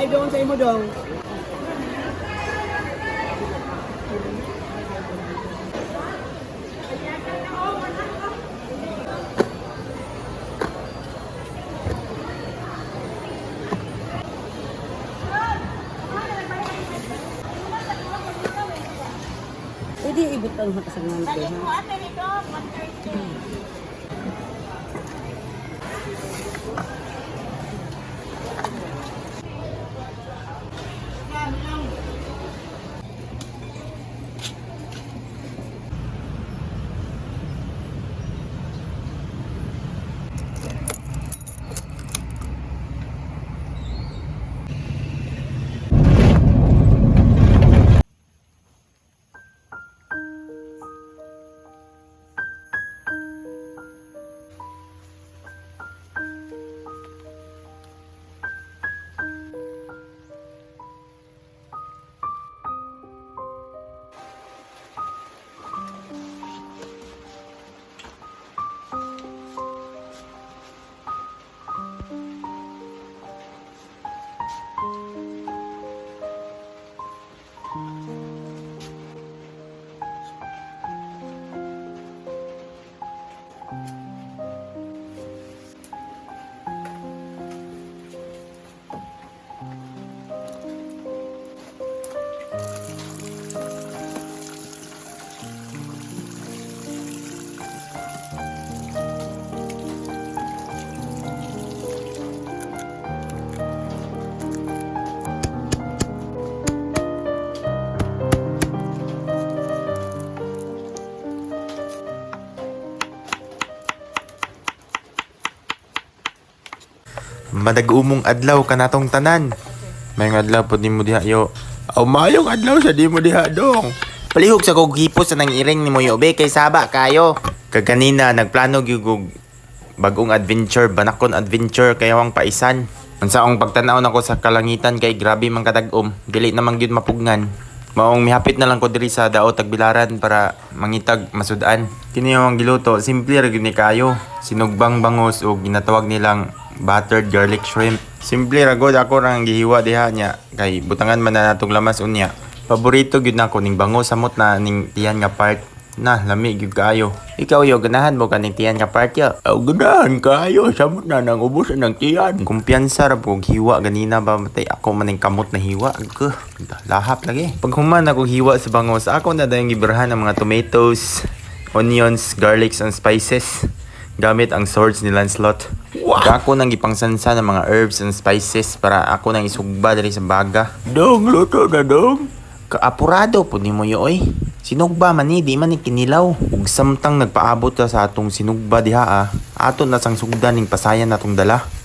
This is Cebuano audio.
Ay, doon sa imo dong. Pwede ibutang ha kasangan ko ha. Madag-umong adlaw kanatong tanan. Mayong adlaw pod nimo diha yo. Aw mayong adlaw sa di mo diha dong. Palihog sa kog hipos sa nang iring ni Moyo be kay saba kayo. Kaganina nagplano gyud og bagong adventure, banakon adventure kay awang paisan. Unsaong pagtan-aw nako sa kalangitan kay grabe man kadag-om, dili naman gyud mapugnan. Maong mihapit na lang ko diri sa daot Tagbilaran para mangitag masud-an. Kini ang giluto, simple ra gyud ni kayo. Sinugbang bangos o ginatawag nilang buttered garlic shrimp. Simple ra gud, ako ra ang gihiwa diha niya kay butangan man na natong lamas unya. Paborito gyud nako ning bangos, samot na ning tiyan nga part. Na, lami gyud kaayo. Ikaw yo, ganahan mo kaning tiyan nga part yo. Aw, ganahan kaayo, samot na nang ubos ng tiyan. Kumpiyansa ra po hiwa ganina ba matay ako man ning kamot na hiwa. Agko, lahap lagi. Pag human ako hiwa sa bangos, ako na dayong gibarahan ang mga tomatoes, onions, garlics and spices gamit ang swords ni Lancelot. Wow! Ako nang gipangsansa ng mga herbs and spices para ako nang isugba diri sa baga. Dong, luto na dong. Kaapurado po nimo yo oy. Sinugba man ni, di man ni kinilaw. Ug samtang nagpaabot ta sa atong sinugba diha ah. Ato na sang sugdan ning pasayan natong dala.